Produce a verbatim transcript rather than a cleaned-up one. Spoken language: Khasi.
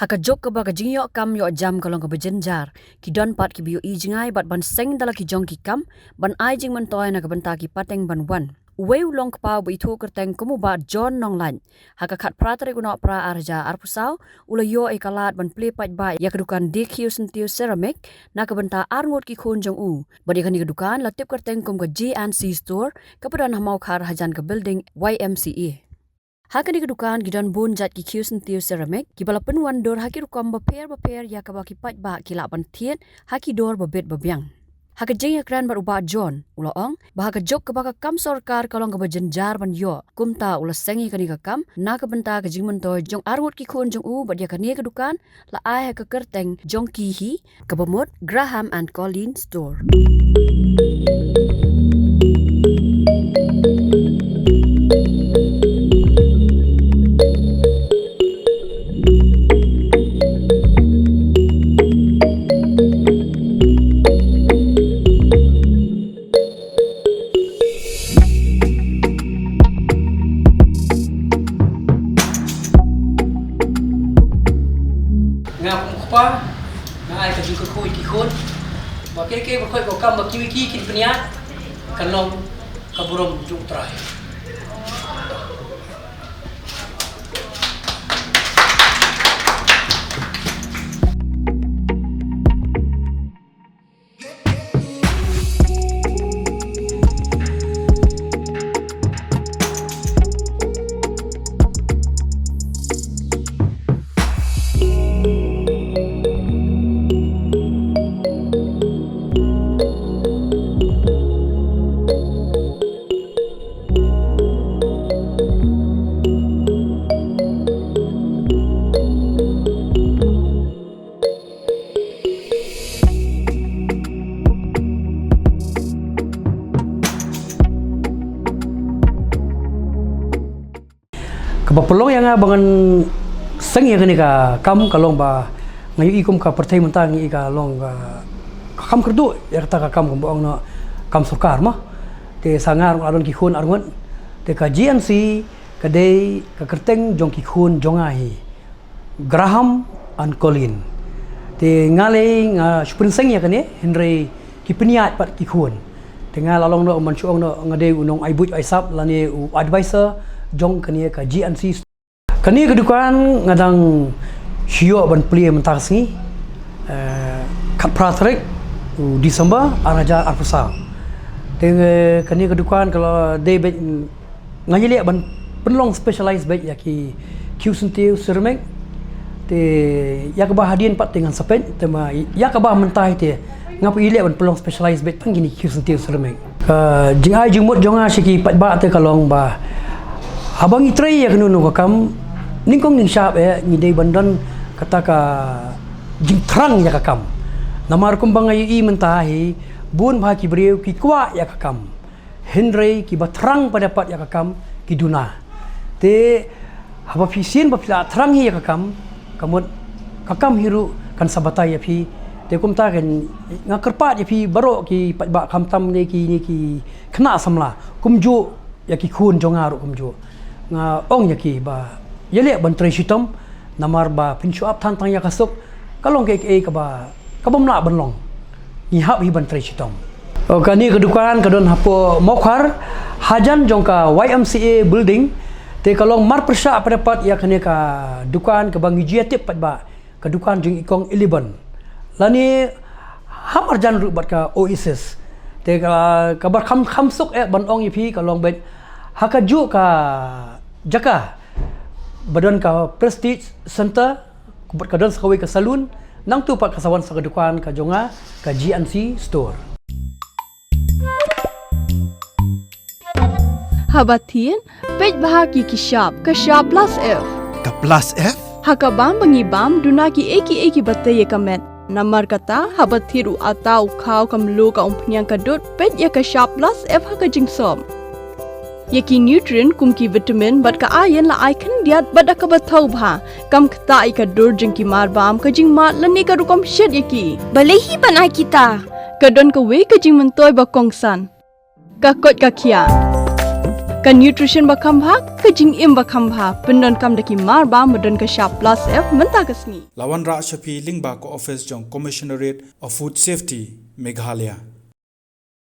Ka juk kaba ka jingïoh kam ïoh jam ka long kaba jynjar, ki don pat kiba ïohi jngai bad ban seng da la ki jong ki kam ban ai jingmyntoi na ka bynta ki pateng ban wan. Uwei u long kpa uba ithuh kyrteng kum u Bah John Nonglait, ha ka khatphra tarik u Nohprah ar hajar arphew saw u la ïoh ïa ka lad ban plie paidbah ïa ka dukan Dkhiew Syntiew Ceramic na ka bynta arngut ki khun jong u. Bad ïa kane ka dukan la tip kyrteng kum ka G and C Store, kaba don ha Mawkhar hajan ka building Y M C A. Ha kane ka dukan ki don bun jait ki khiew syntiew ceramic kiba la pynwandur ha ki rukom bapher bapher ïa kaba ki paidbah ki lah ban thied ha ki dor babit babiang. Ha ka jingïakren bad u Bah John, u la ong ba ha ka juk kaba ka kam sorkar ka long kaba jynjar ban ïoh, kumta u la seng ïa kane ka kam na ka bynta ka jingmyntoi jong arngut ki khun jong u, bad ïa kane ka dukan la ai ha ka kyrteng jong ki hi, kaba mut Graham and Colleen Store. Nga kum u kpa, nga ai ka jingkyrkhu ïa ki khun ba kaei ba kawei ka kam ba kiwei ki kin pynïaid, kan long ka burom jong U Trai. Kaba pynlong ïa nga ba ngan seng ïa kane ka kam ka long ba nga ïohi kum ka pyrthei mynta ngi ïohi ka long ka, ka kam kyrduh ïa kata ka kam kumba ong noh kam sorkar mo. Te sa nga ruh nga don ki khun arngut. Te ka G and C ka dei ka kyrteng jong ki khun jong nga hi, Graham and Colleen. Te nga lei nga shu pynseng ïa kane hynrei ki pynïaid pat ki khun. Te nga la long noh, man shu ong noh, nga dei u nongai buit ai sap lane u advisor jong kane ka G and C. Kane ka dukan nga dang shu ïoh ban plie mynta ka sngi, eh, khatphra tarik u December ar hajar arphew saw. Te, eh, kane ka dukan ka la dei beit nga ïaleh ban pynlong specialize beit ïa ki khiew syntiew ceramic. Te ïa kaba hadien pat te ngan sa peit, te ma ïa kaba mynta hi te nga pat ïaleh ban pynlong specialize beit tang kine ki khiew syntiew ceramic. Ka jingai jingmut jong nga sha ki paidbah te ka long ba haba ngi trei ïa kano kano ka kam, nyngkong nyngshap eh ngi dei ban don kata ka jingthrang ïa ka kam. Namar kumba nga ïohi mynta hi, bun bah ki briew ki kwah ïa ka kam, hynrei kiba thrang pat ïa ka kam ki duna. Te haba phi sien ba phi la thrang hi ïa ka kam, ka mut ka kam hi ruh kan sa batai ïa phi. Te kumta kan nga kyrpad ïa phi baroh ki paidbah, khamtam ne ki, ne ki khynnah samla, kumjuh ïa ki khun jong nga ruh kumjuh. Nga ong ïa ki ba ïaleh ban trei shitom, namar ba phin shu ap than tang ïa ka suk, ka long kaei kaei kaba, kabym lah ban long. Ngi hap hi ban trei shitom. Oh, kane ka dukan ka don hapoh Mawkhar, hajan jong ka Y M C A building. Te ka long marpyrshah pat ïa kane ka dukan kaba ngi ju ïa tip pat ba ka dukan jong i Kong Eleven. Lane ha marjan ruh bad ka Oasis. Te ka, kaba kham, kham suk eh ban ong ïa phi ka long beit ha kajuh ka jaka ba don ka Prestige Center, bad ka don sa kawei ka saloon, nangtu pat ka sa wan sa ka dukan ka jong nga, ka G and C Store. Haba thied, peit bha ki ki shap, ka shap plus F. Ka plus F? Ha ka bam ba ngi bam, duna kiei kiei kiba tei ïa ka met. Namar kata, haba thied u atta, u khaw, ka mluh, ka umphniang, ka dud, peit ïa ka shap plus F ha ka jingsop. Ïa ki nutrient kum ki vitamin bad ka iron la ai khyndiat bad da kaba thaw bha. Kam ktah ïa ka dur jong ki marbam, ka jingmad lane ka rukom shet ïa ki. Balei hi ban ai kita? Ka don kawei ka jingmyntoi ba kongsan. Ka koit ka khiah. Ka nutrition ba kham bha, ka jingim ba kham bha, pyndonkam da ki mar ba, ba don ka shap plus F mynta ka sngi. La wanrah sha phi lyngba ka office jong Commissionerate of Food Safety, Meghalaya.